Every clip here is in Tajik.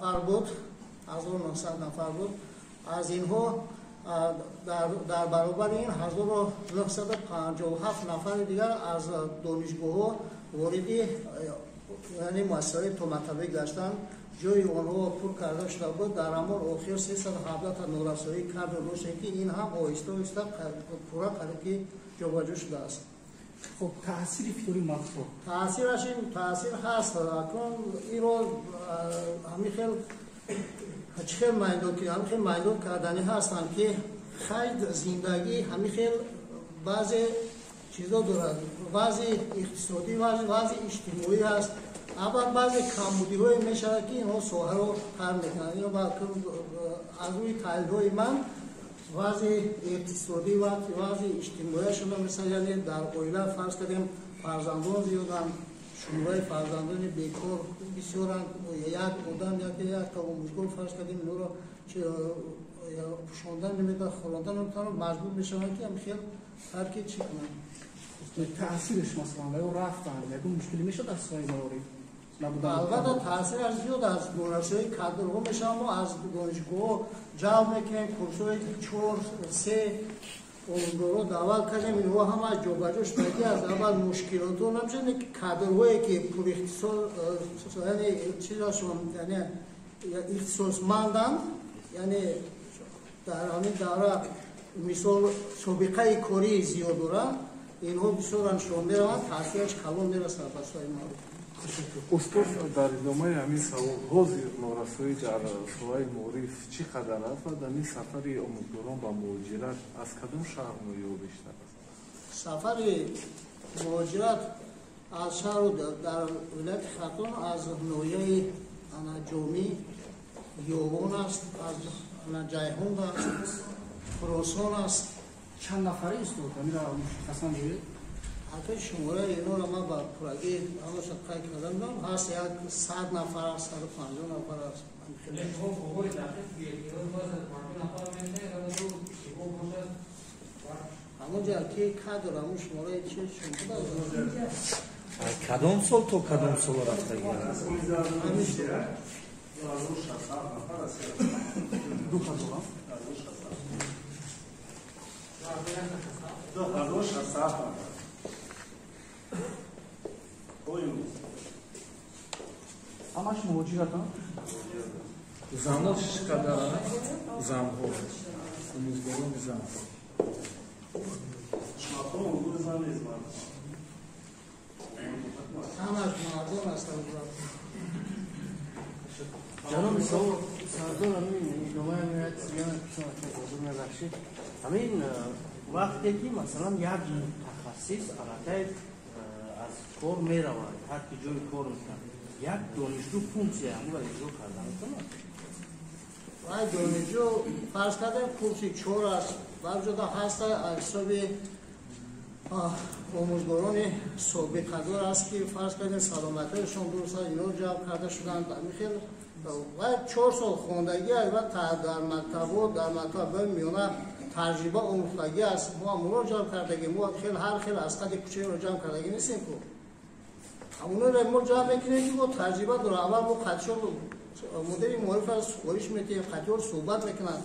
Нафар буд, 1900 нафар буд. Аз инҳо дар баробари ин 1957 нафари дигар аз донишгоҳҳо вориди, яъне муассисаҳои томактабӣ гаштанд. Ҷои онҳо пур карда шуда буд. Дар ҳамон охир 317 норасоии кадр доштем, ки ин ҳам оҳиста оҳиста пурра қариб ки ҷобаҷо шудааст. Хуб, таъсири фитори мағзҳо? Таъсираш ин таъсир ҳаст. Акнун инро ҳамин хел чӣ хел майдон, ҳамин хел майдон карданӣ ҳастанд, ки хайд зиндагӣ ҳамин хел баъзе чизо дорад, вазъи иқтисодӣ, вазъи иҷтимоӣ ҳаст. Аввал баъзе камбудиҳое мешавад, ки инҳо соҳаро тар мекунанд. Ино аз рӯи таҳлилҳои ман вазъи иқтисодӣ, вазъи иҷтимоияшона, мисал, яъне дар оила, фарз кардем, фарзандон зиёданд, шумораи фарзандони бекор бисёранд. Як одам, якта омӯзгор, фарз кардем, инҳоро пӯшондан наметавонад, хӯрондан наметавонад, маҷбур мешаванд, ки ҳам хел тарки чӣ кунанд. Таъсираш, масалан, ё рафтан ягон мушкилӣ мешавад аз соҳаи маориф? Албатта, таъсираш зиёд аст. Норасоии кадрҳо мешавад. Мо аз донишгоҳҳо ҷалб мекунем, курсҳои чор, се омӯзгорҳо даъват кардем, инҳо ҳама ҷобаҷо шудагӣ аст. Аввал мушкилотҳо намешавад, ки кадрҳое ки пурихтисос, яъне чизашон, яъне ихтисосманданд, яъне дар ҳамин давра, мисол, собиқаи кории зиёд доранд, инҳо бисёран шон мераванд, таъсираш калон мерасад ба соҳаи маориф. Устод, дар идомаи ҳамин савол, ҳозир норасоӣ дар соҳаи маориф чӣ қадар аст ва дар ин сафари омӯзгорон ба муҳоҷират аз кадом шаҳр ноҳияҳо бештар аст? Сафари муҳоҷират аз шаҳру дар вилояти Хатлон аз ноҳияи Ҷомӣ, Ёвон аст, аз Ҷайҳун аст, Хуросон аст. Чанд нафаре, устод, ҳамира мушаххасан гӯед? Ҳатто шумораи инҳоро ман ба пуррагӣ ҳамаша қайд карда будам. Ҳаст 100 нафар аст, 150 нафар аст. Ҳамонҷа ки кадр, ҳамон шумораи чи шумода. Кадом сол то кадом сол рафтагӣ? 2000? 2067 нафар. Ҳамаш муҳоҷиратанд? Занҳо чӣ қадаранд? Занҳо, омӯзгорони зан. Ҳамаш мардон ҳастанд. Ҷаноби сардор, ҳамин идомаи мебахшид, ҳамин вақте ки, масалан, як мутахассис аллакай аз кор меравад, тарки ҷои кор мекунад, як донишҷӯ функсия ҳамонро иҷро карда метавонад? Вай донишҷӯ, фарз кардем, курси чор аст, барҷода ҳаста аз ҳисоби омӯзгорони собиқадор аст, ки, фарз кардем, саломатиашон дуруст аст, инҳо ҷалб карда шуданд. Ҳамин хел вай 4 сол хондагӣ аст ва дар мактабҳо, дар мактабҳои миёна таҷриба омӯхтагӣ аст. Мо ҳамонро ҷалб кардагӣ. Мо хел ҳар хел аз қади кӯчаеро ҷамъ кардагӣ нестем ку. Ҳамонро мо ҷамъ мекунем, ки мо таҷриба дорам. Аввал мо қатишон мудири маориф супориш метиҳем, қатиёр суҳбат мекунанд.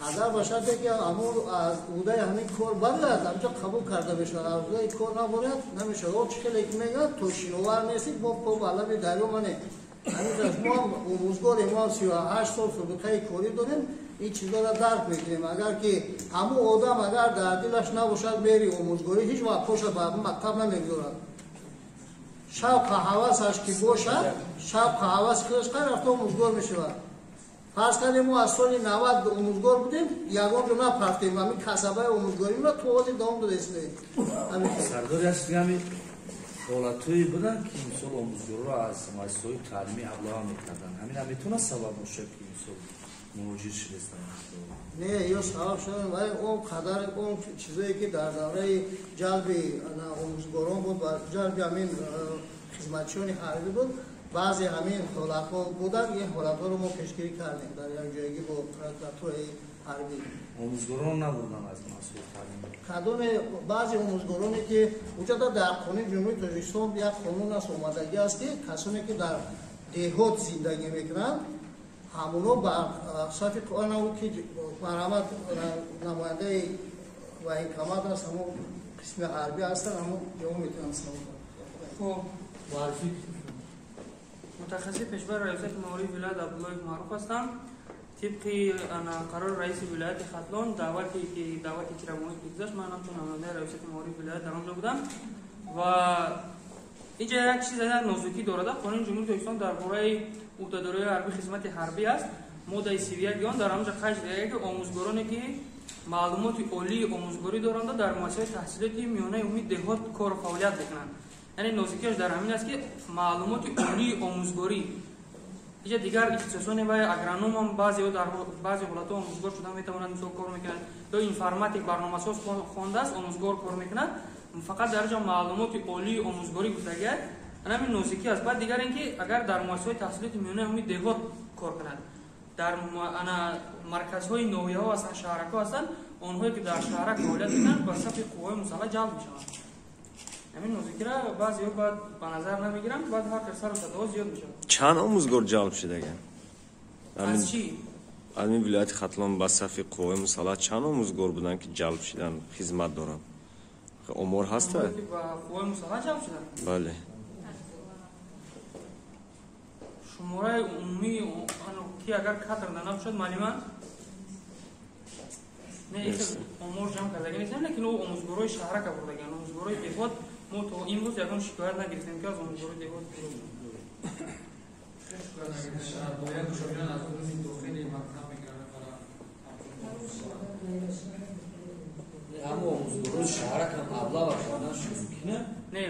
Агар ба шарте ки ҳамон аз ӯҳдаи ҳамин кор барояд, ҳамҷо қабул карда мешавад, аз ӯҳдаи кор набарояд, намешавад. О чӣ хеле ки мегӯяд, то шиновар нестед, мо по ба лаби дарё манем. Ҳамин мо ҳам омӯзгорем, мо ҳам 38 сол собиқаи корӣ дорем, ин чизоро дарк мекунем. Агар ки ҳамун одам агар дар дилаш набошад мери омӯзгорӣ, ҳеҷ вақт поша ба мактаб намегузорад. Шавқа ҳавасаш ки бошад, шавқа ҳаваси худаш қай рафта омӯзгор мешавад. Фарз кардем, мо аз соли 90 омӯзгор будем, ягон ҷо напрафтем, ҳамин касабаи омӯзгоримро то ҳозир давом додаистем. Сардори, ҳастигами ҳолатҳое буданд, ки мисол омӯзгорро аз муассисаҳои таълимӣ аблава мекарданд. Ҳамин ҳам метавонад сабаб бошад, ки мисол муҳоҷир шудастанд? Не, ё сабаб шудан, вале он қадар он чизое ки дар давраи ҷалби омӯзгорон буд ва ҷалби ҳамин хизматчиёни ҳарбӣ буд, баъзе ҳамин ҳолатҳо буданд. Ин ҳолатҳоро мо пешгирӣ кардем дар якҷоягӣ бо прокуратураи ҳарбӣ. Омӯзгорон набурданд аз муассисаҳои таълимӣ? Кадоме, баъзе омӯзгороне ки уҷада дар қонуни Ҷумҳурии Тоҷикистон як қонун аст, омадагӣ аст, ки касоне ки дар деҳот зиндагӣ мекунанд. Ҳамоно ба сафи қувва ки марҳамат намояндаи военкомат аст, ҳамон қисми ҳарбӣ ҳастанд, ҳамон ҷавоб метавонанд савол. Хуб, мутахассиси пешбари раёсати маорифи вилоят Абдуллоев Маъруф ҳастам. Тибқи қарори раиси вилояти Хатлон, даъвати ки даъвати тирамоҳӣ гузашт, ман ҳамчун намояндаи раёсати маорифи вилоят дар он ҷо будам ва инҷа як чиз як нозукӣ дорад. Қонуни Ҷумҳурии Тоҷикистон дар бораи ӯҳдадориҳои ҳарбӣ хизмати ҳарбӣ аст. Моддаи 31 он дар ҳамонҷо қайд шуда ки омӯзгороне ки маълумоти олии омӯзгорӣ доранд дар муассисаи таҳсилоти миёнаи умумии деҳот кору фаъолият мекунанд. Яъне нозукиаш дар ҳамин аст ки маълумоти олии омӯзгорӣ инҷа дигар ихтисосоне ва агрономам баъзеҳо дар баъзе ҳолатҳо омӯзгор шуда метавонанд, мисол кор мекунанд, ё информатик барномасоз хондааст, омӯзгор кор мекунад. Фақат дар ҷо маълумоти олии омӯзгорӣ гуфтагиад, ҳамин нозукӣ аст. Баъд дигар ин ки агар дар муассисаҳои таҳсилоти миёнаи умумии деҳот кор кунад, дар марказҳои ноҳияҳо ҳастанд, шаҳракҳо ҳастанд, онҳое ки дар шаҳрак фаъолият мекунанд ба сафи қувваҳои мусаллаҳ ҷалб мешаванд. Ҳамин нозукиро баъзеҳо баъд ба назар намегиранд, баъд ҳар кас сару садоҳо зиёд мешавад. Чанд омӯзгор ҷалб шудаган? Аз чӣ? Аз ин вилояти Хатлон ба сафи қувваҳои мусаллаҳ чанд омӯзгор буданд ки ҷалб шуданд, хизмат доранд? Омор ҳаста? Ба қувваҳои мусаллаҳ ҷалб шуданд? Бале. Шумораи умумии ки агар кадр набошад, маълима не, омор ҷамъ кардаги нестем, лекин ӯ омӯзгорои шаҳрак бурдагианд. Омӯзгорои деҳот мо то имрӯз ягон шикоят нагирифтем ки аз омӯзгорои деҳот. Ҳама омӯзгорои шаҳрак ҳам аблава кардан мумкина? Не,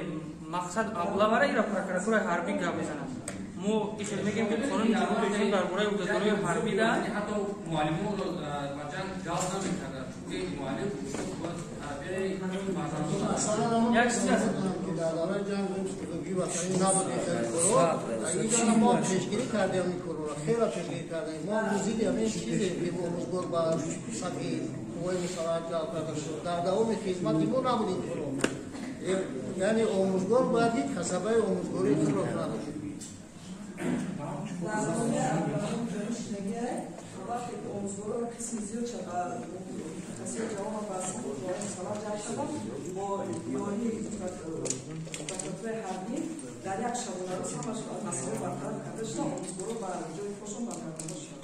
мақсад аблавара ира прокуратураи ҳарбӣ гап мезанад. Мо ишо мегӯем ки қонуни Ҷумҳурии Тоҷикистон дар бораи ӯҳдадориҳои ҳарбӣ да ҳатто муаллимонро ба ҷанг ҷалб намекарданд, чунки муаллим бояд тарбияи фарзандон. Як чиз аст ки дар давраи ҷанг бузургии ватанӣ набуд ин корҳо. Мо пешгирӣ кардем ин корҳоро, хеле пешгирӣ кардем. Мо зидди ҳамин чизе ки омӯзгор ба сафи қувваи мусаллаҳ ҷалб карда шуд, дар давоми хизмати мо набуд ин корҳо. Яъне омӯзгор бояд ки касабаи омӯзгории худро кунад. Вақте ки омӯзгорон қисми зиёд ба мутахассисони ҷавон ба қувваҳои мусаллаҳ ҷалб шуданд, бо ёрии прокуратураи ҳарбӣ дар як шабонарӯз ҳамаш масъала бартараф карда шуда, омӯзгорон ба ҷои худшон баргардонда шуданд.